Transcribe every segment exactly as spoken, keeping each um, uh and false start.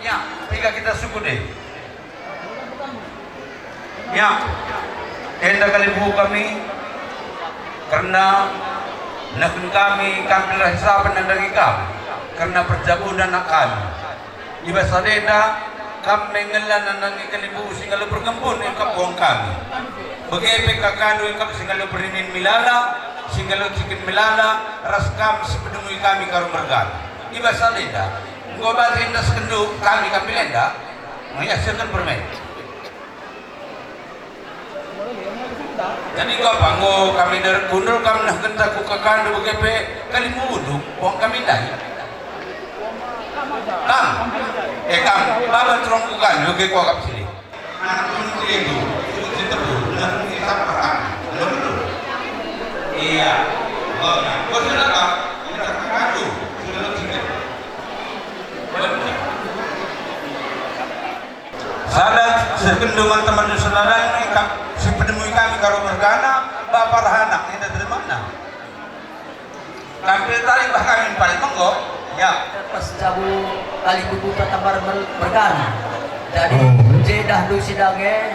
Ya, piga kita suku deh. Ya, enda kalimbubu kami, kerna nehken kami, kami telah isapen nandangi kam, kerna perjabunen anak kami. I bas sada enda, kam me ngella nandangi kalimbubu si ngalo perkempun engkap buang kami. Bage pe kakandu engkap si ngalo perinin milala, si ngalo ciken milala, ras kam si pedemui kami Karo mergana. I bas sada enda, enggo banci endeskenndu kami kampil enda, mengiasken permen. Jadi enggo apa, enggo kami derek kundul kam nehkenta ku kakandu bage pe kalimbubundu, buang kami ndai. Kam, eh kam, baba terong ku kami, bage kuakap sini. Anak pun kerindu, ikut si tebu, dan mungkin sampah kami. Belum, belum. Iya. Oh, nah, kau sudah kau, ini tak aduh, sudah lo tiga. Benar. Sada seh genduman teman saudara ini kam, si penemui kami Karo mergana, bapa ras anak, ini terima. Kami tarik bah kami paling menggo, ya. Pas jabu kalimbubu Tambar mer-, mergana. Jadi, oh, je dahndu si dage,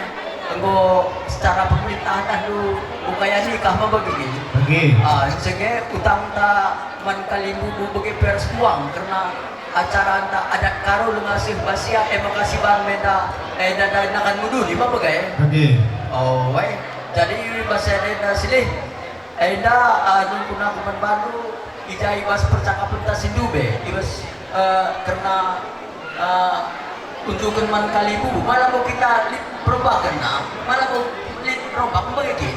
enggo secara pemerintahan dahndu ukaya nikah me bagi. Bagi. Ah, sege utangta man kalimbubu bagi pers uang, kerna acaranta adat Karo lenga seh basia, e maka si ban menda, e dada nakan muduli me bage. Bagi. Oh, wai. Jadi, basa denda silih. Enda, ah, nungkun aku man bandu, i ja i bas percakapenta si ndube, i bas, eh, kerna, eh, unjuken man kalimbubu, mala enggo kita lit perubahenna, mala enggo lit perubahen bagi kin.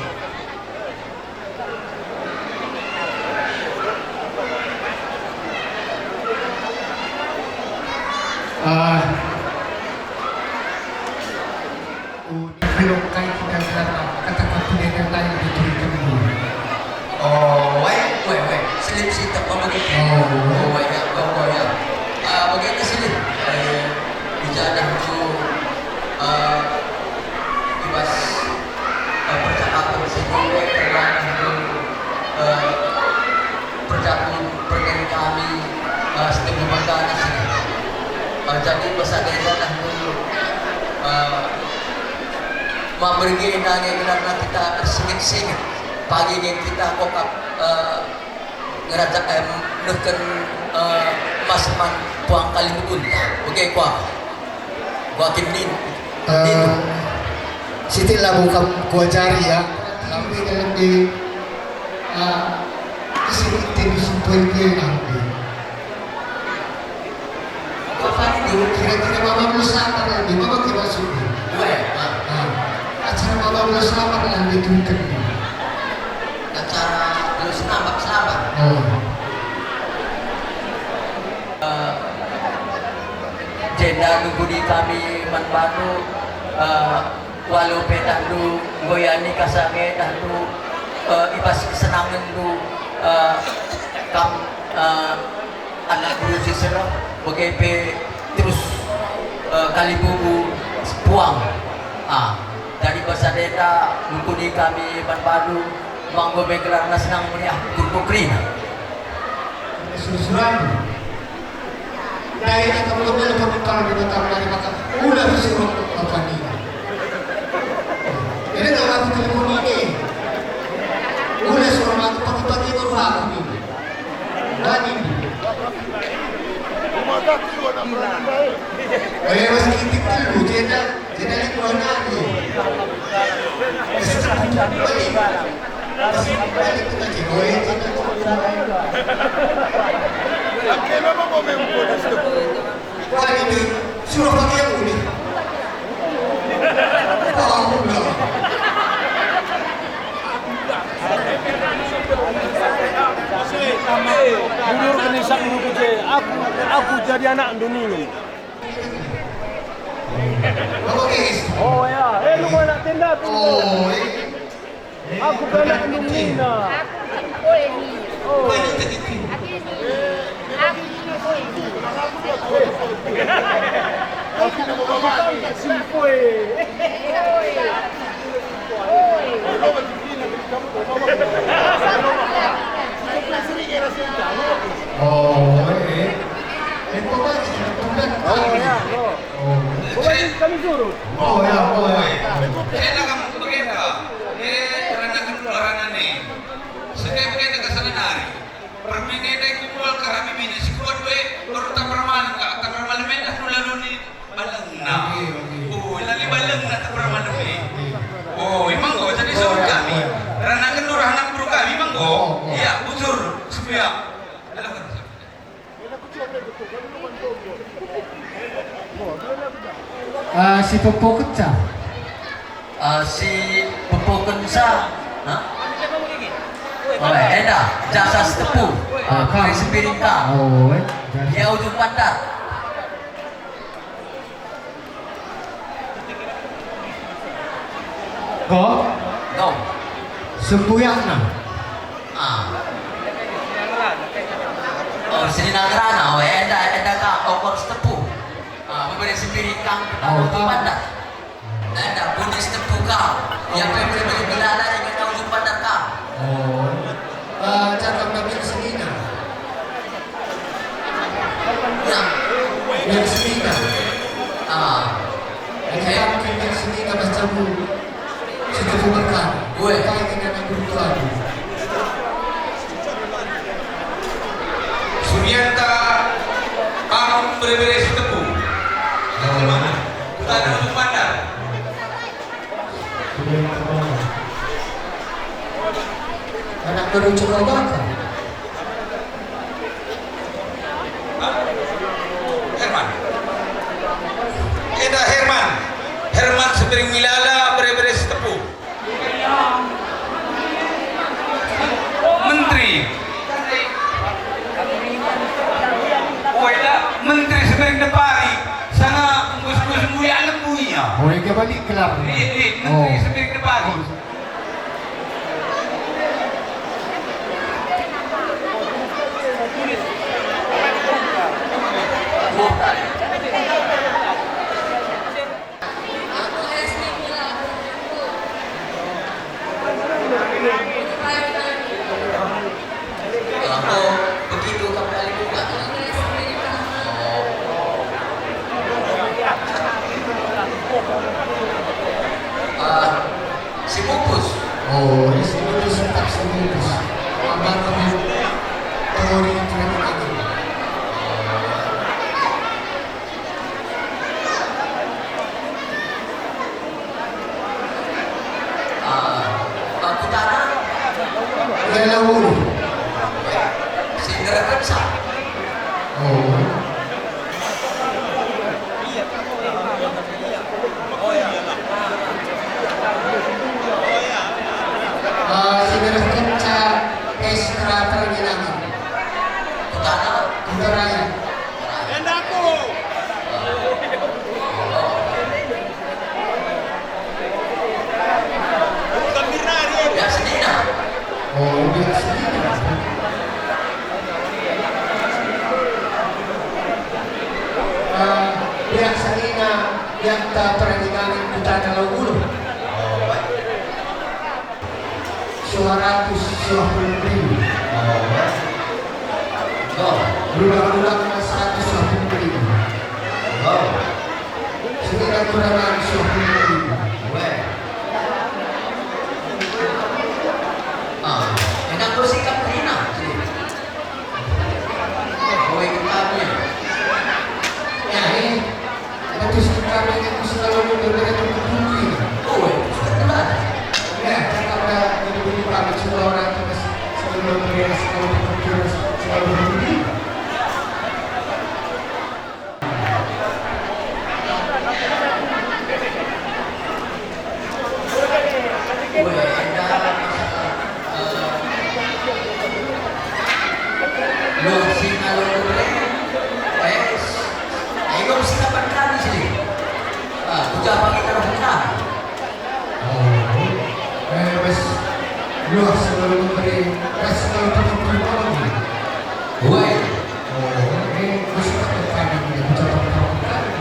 Ah. Belum kai kita dalam kata-kata dia lain diturunkan dulu. Oh, weh, weh, weh. Selip si tepa begitu. Oh. Oh, weh, ya, oh, oh, ya. Ah, bagaimana selip? Eh, di jadah tu, eh, di bas, eh, percakapan si gue, kerana tu, eh, perjamuan pergen kami, eh, setengah bangkana sini. Eh, jadi basa desa dah dulu, eh, mamergena nge gelarna kita ersinget-singet. Pagi nge kita kokap, eh, ngeraja, eh, nehken, eh, mas man puang kalimbubunta. Bage kuah. Gua kin nin. Eh, nin. Siti lagu kam kuajari ya. Tapi dalam di, eh, isi rutin di sumpah itu ya nanti. Bapak itu kira-kira mama belum sabar lagi, mama kira sudah. Gue, ah. Ah, acara mama belum sabar lagi, tunggu. Acara belum sabar, sabar. Oh. Eh, jenda nungkuni kami man bandu, eh, walau pe dahndu enggo ia nikah sange dahndu, eh, i bas kesenangenndu, eh, kam, eh, anak guru si sereh, bage pe terus, eh, kalimbubunta puang. Ah, jadi basa deta nungkuni kami man bandu, manggo me gelarna senang meriah, guru kerina. Suruh-suruhan. Dai kata belum ada pembukaan di Batam dari maka udah suruh apa ni. Ini kalau aku telepon ini, udah suruh aku pagi-pagi baru aku ini. Bani. Rumah kaki lu anak beranak baik. Eh, masih kitik dulu, dia dah. Jadi, aku anak ni. Balik. Balik tu nanti, boy. Aku memang mau main bola. Wah, ini suruh pakai aku ni. Oh, aku dah. Mundur ke nisan dulu je. Aku, aku jadi anak dunia. Oh ya, eh, lu anak tenda tu. Oh, eh. Aku kan anak Indomina. Oh. Aku Simpoe. Oh, eh. Oh, ya, oh. Oh, ya, oh, ya. Enda kam bagenda, eh, ranaken dua ranane. Seke bagenda ka sana nari. Permen enda ikumpulka rame bini si kuat we, baru tambar malem ka, tambar malem enda nula luni balengna. Oke, oke. Oh, lali balengna tambar malem e. Oke. Oh, emang go jadi sahur kami. Ranaken dua anak beru kami, emang go. Oh, oh. Iya, bujur, semua. Ah, si pepokenca. Ah, si pepokenca. Hah? Oh, enda, jasa setepu. Ah, kam. Beri sepiring kam. Oh, eh, jasa. Ia ujung pantat. Ko? Ko. Sempuyakna. Ah. Oh, senina ngerana. Oh, enda, enda ka okor setepu. Ah, pebere sepiring kam, oh, kita bandat. Enda, pudi setepu kam. Ya, pebere-bere bilala, ingat kau jumpa datang. Oh. Eh, cakap dengan senina. Ya. Yang senina. Ah. Yang kami yang senina bacamu. Setuju berkat. Gue. Apa yang kena anak bertuan? Sumianta kam bere-bere si tepu. Lawan mana? Bukan untuk pandang. Anak baru coba bakar. Herman. Eda Herman. Herman Sepiring Milala, bere-bere si tepu. Menteri. Weda, Menteri Sepiring Depari. Sana nggus-nggus muya lembu ia. Oh, ia balik gelar. Menteri Sepiring Depari. Oh, begitu kami kali buka. Oh. Ah, si bungkus. Oh, ini si bungkus, tetap si bungkus. Apa namanya? Teori terang. Ah, kutana. Lelewulu. Si ngereken sa. Oh. Ah, si ngereken sa Estra Perwinangan. Kutana. Kuta Raya. Enda aku. Biak senina. Oh, biak senina. Eh, biak senina, biak ta peradilan kutana Laugulu. Suaratus suah puluh ribu. Oh. Rudang-rudang seratus suah puluh ribu. Oh. Sehingga kurangan suah puluh ribu. Weh. Ah, enak bersihkan terina. Weh, kita punya. Ya, ini. Tapi sekitar ini aku selalu berbeda dengan putri. Oh, itu sudah jelas. Ya, karena udah jadi pemimpin pamit semua orang terus selalu berbeda, selalu berpikir, selalu berpikir. Weh, enda, eh, luah si ngalo ure, eh, ayo si kapan kami sini? Ah, kuja pagi taruh kami. Oh, eh, bas, luah si ngalo ure, bas si ngalo ure. Weh. Oh, eh, bas si kapan kami, kuja pagi taruh kami.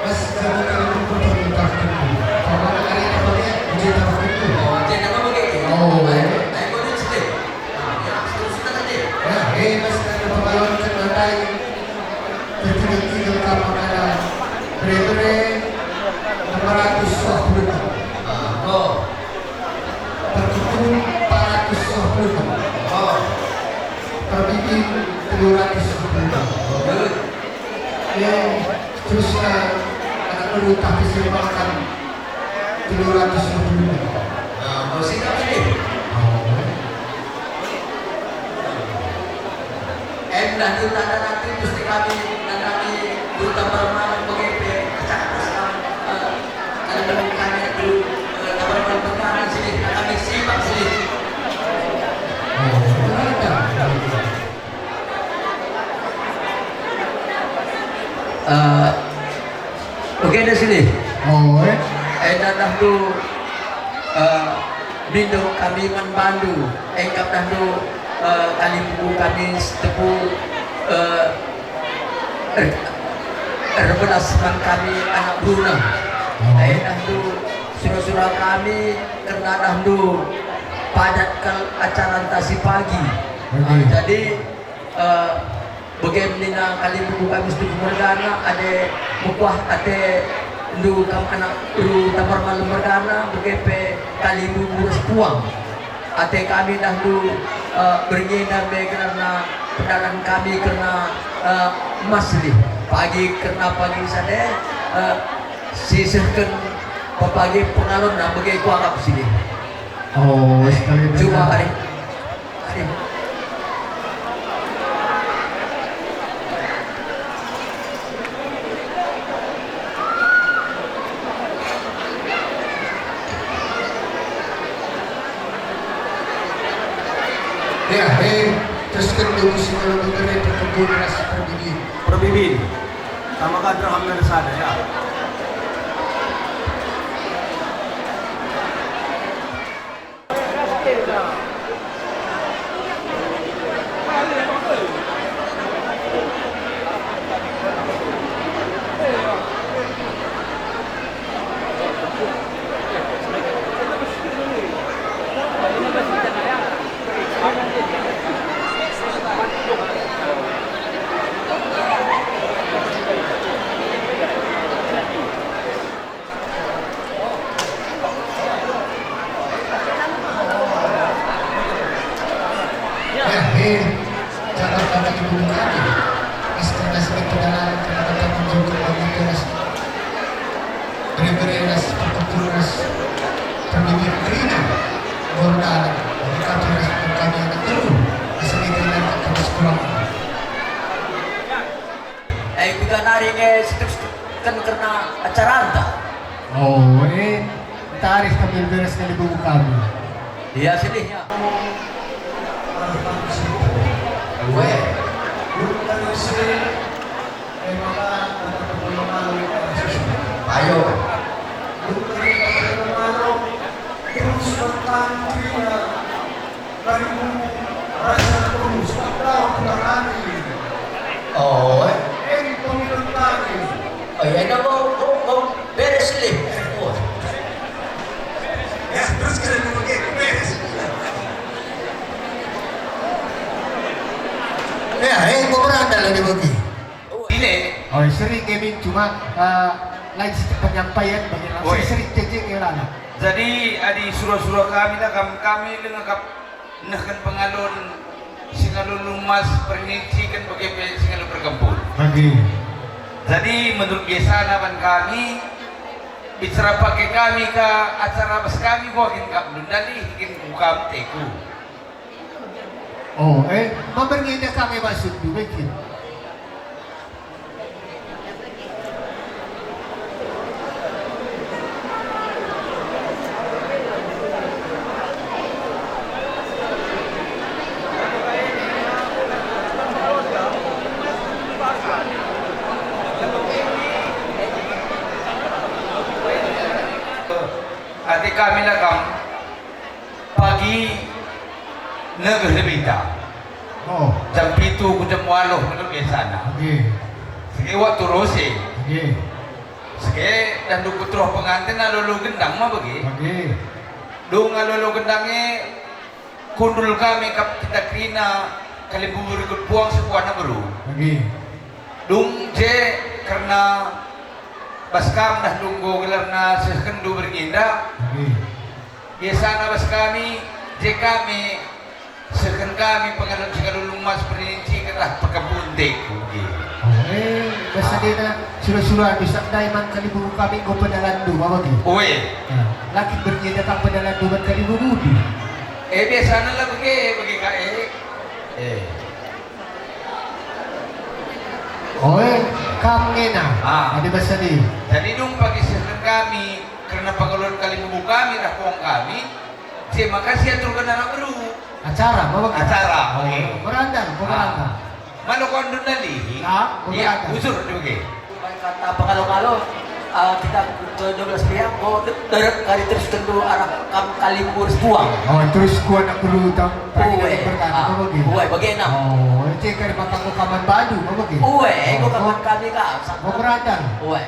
Bas, jangan terlalu berkomentar dulu. Kalau ada yang tak pakai, dia tak pakai dulu. Oh, dia tak pakai. Oh, ya. Ayo, boleh sedih. Nah, ya, terus kita sedih. Ya, eh, bas, kalau pakai, Tertinggal-tinggal ka makanan bere-bere lima ratus dua puluh. Ah, oh. Terkukung empat ratus dua puluh. Oh. Terbibin tiga ratus dua puluh. Oh. Ya, terusna anak perlu tapi saya makan tiga ratus dua puluh. Nah, mau sikap sini. Oh. Em, dah tu tanda nanti mesti kami nandangi duta permainan bagi pe kecak atas kami, eh, kalau belum kami dulu, eh, tabar permainan sini, kami simak sini. Oh, ada. Eh, oke deh sini. Oh, eh. Eh, dah tu, eh, bindo kami man bandu, engkap dah tu, eh, kalimbubu kami setepu, eh, er-, erbelas man kami anak beruna. Oh. Eh, dah tu sura-sura kami kerna dah tu padat kal acara ntah si pagi. Oke. Ah, jadi, eh, bage nina kalimbubu kami setuju mergana, adi mekuah ate ndu kam anak ru tambar malem mergana, bage pe kalimbubu ras puang. Ate kami dah ndu, eh, berngi enda me kerna pedalan kami kerna, eh, emas sini. Pagi kerna pagi sade, eh, sisehken pepagi pengalonna bage kuakap sini. Oh, sekali cuma hari. Ya, eh, terusken dulu si kalau bebere perkebun ras perbibin. Perbibin. Sama kan dirham sada, ya. Eh, eh, jangan kata ibu kami. Istri nasib perjalanan kena datang menjauh ke bagi teras. Beri-beri ras, perkumpul ras, terbibi kerina. Gordalan, bagi kami ras, kami anak teru. Asal itu dan kata sekolah. Eh, piga nari nge setuk-setukken kerna acaranta. Oh, eh, taris kami beres kali buku kami. Iya, sedihnya. Ayo. Kami rasa terus, tak tahu kita lagi. Oh, eh. Ini pemilu tadi. Oh, ya, ini mau, mau, mau beres ini. Oh. Ya, terus kita mau beres. Ya, eh, mau berandal ini bagi. Ile. Oh, sering gaming cuma, eh, lain sistem penyampaian bagi langsung. Oi. Sering cecek ya, Lana. Jadi, adi sura-sura kami lah, kam-, kami lengkap nehken pengalon si ngalo lumas, perninciken bage pe si ngalo perkempul. Bagi. Jadi, menurut biasana ban kami, bicara pake kami ka acara bas kami, buah kin kap ndalihi kin ku kam teku. Oh, eh, ma berngi enda kami maksudndu, begitu. Ate kami lah kam. Pagi negeh lebita. Oh. Jam pitu ku jam waluh menurut biasana. Oke. Sege waktu rose. Oke. Sege dan dukut roh pengantin alolo gendang ma bage. Oke. Dung alolo gendang e kundul kami kap kita kerina kalimbubu rikut puang sepuana beru. Oke. Dung je kerna bas kam dah dunggo gelarna sehkenndu berngi enda. Biasana bas kami je kami sehken kami pengalun si kalulung mas perinci kerah pekebun teku. Oh, eh, bas dena sura-sura bisa ndai man kalimbubu kami enggo pendalandu, bagi. Oe. Nah, lakin berngi enda kam pendalandu man kalimbubu. Eh, biasana la bage, bage ka, eh. Eh. Oe, kam ngena. Ah. Adi basa di. Jadi dung pagi sehken kami kerna pengalun kalimbubu kami dah puang kami, je maka siaturken anak beru. Acara, bagi. Acara, oh, oke. Berandal, ah, berandal. Malo kondun nalihi. Ah, ya, berandal. Usur juga. Kata pengalo-ngalo, eh, kita ke dua belas pihak, oh, de-, derek kali terus tentu arah kam kali kurus buang. Oh, terus ku anak beru tam, tadi. Uwe, kali pertama, ah, bagi? Uwe, bagi enam. Oh, cek kali maka ku kaman badu, bagi? Uwe, oh, ku kaman kami ka, oh, berandal. Uwe.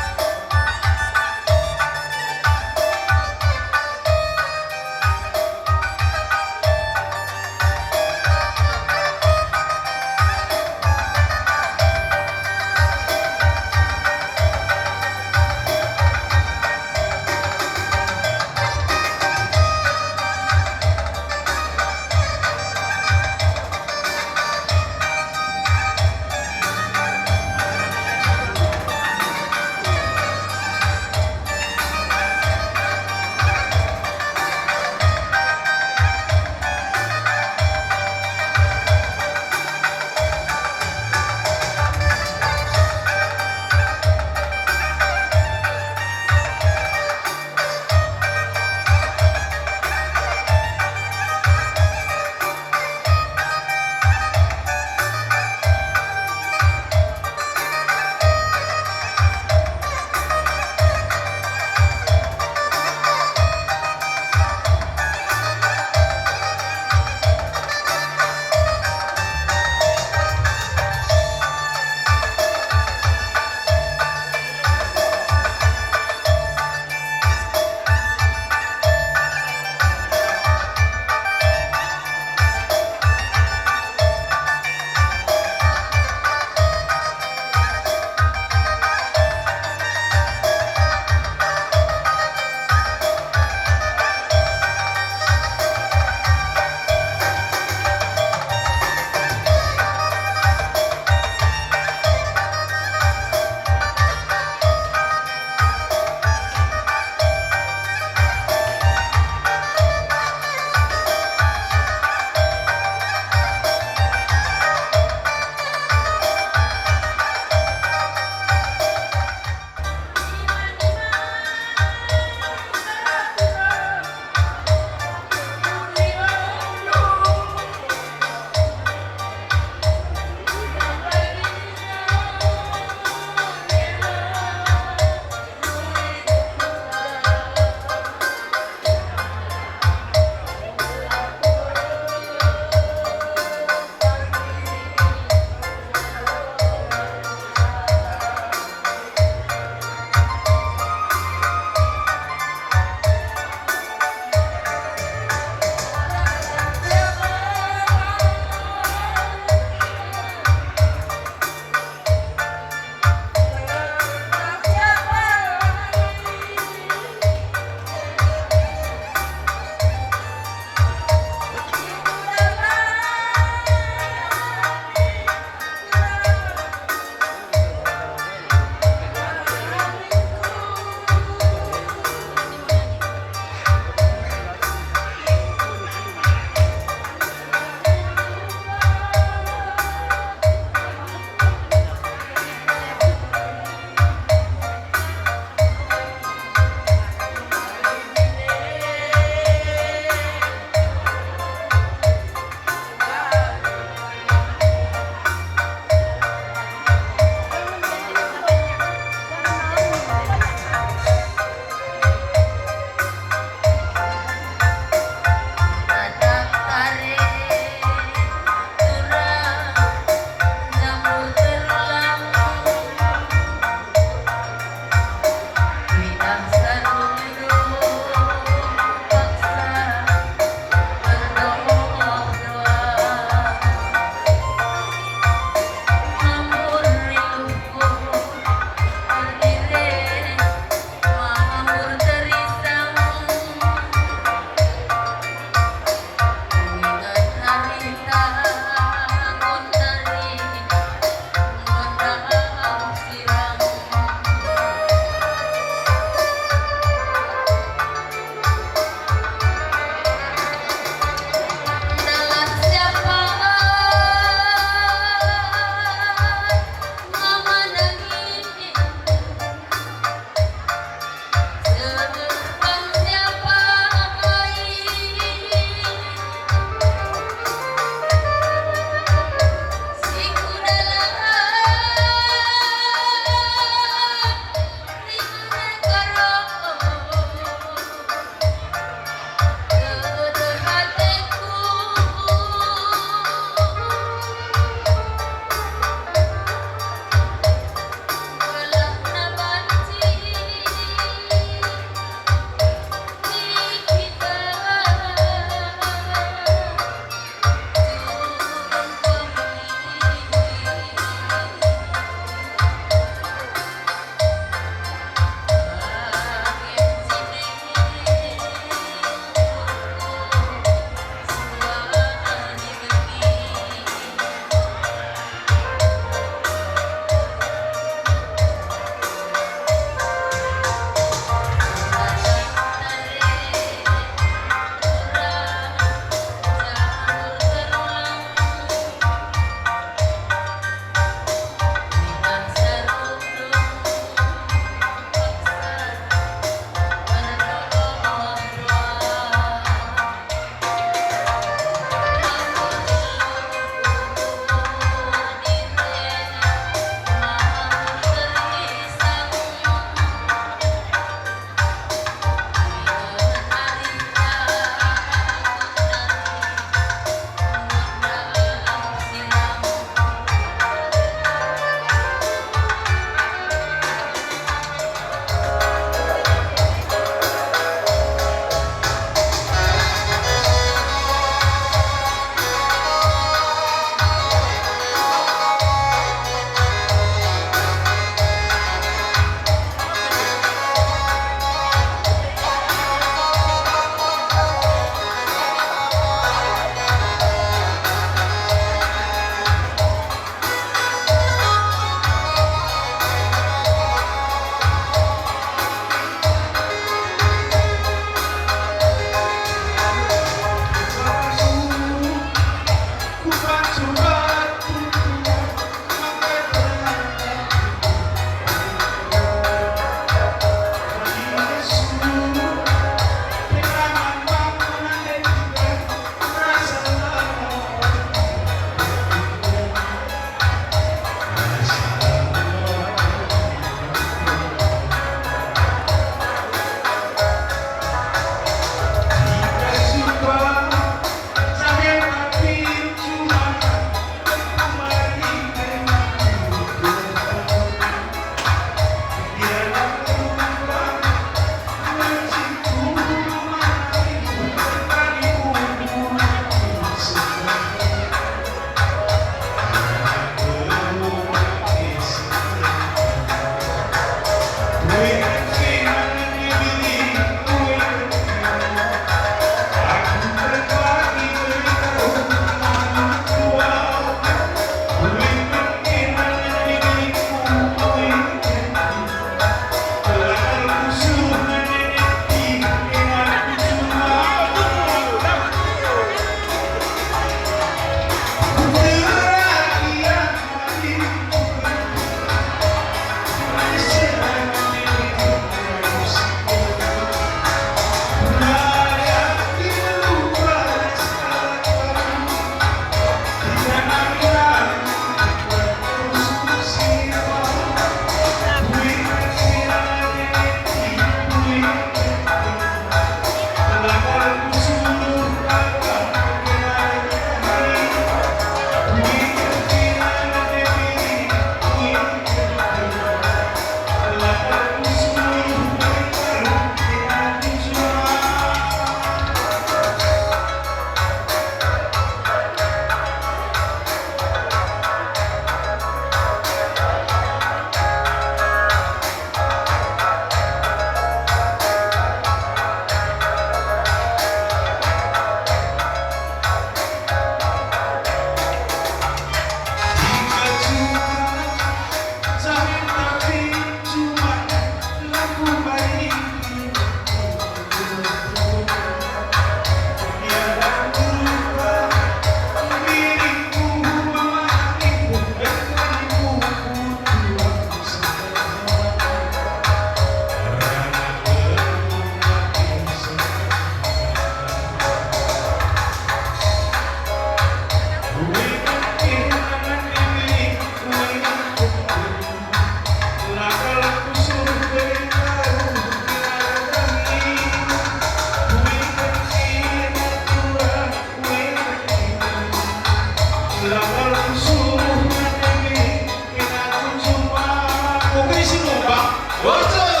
Pukuli si mumbang, bocor.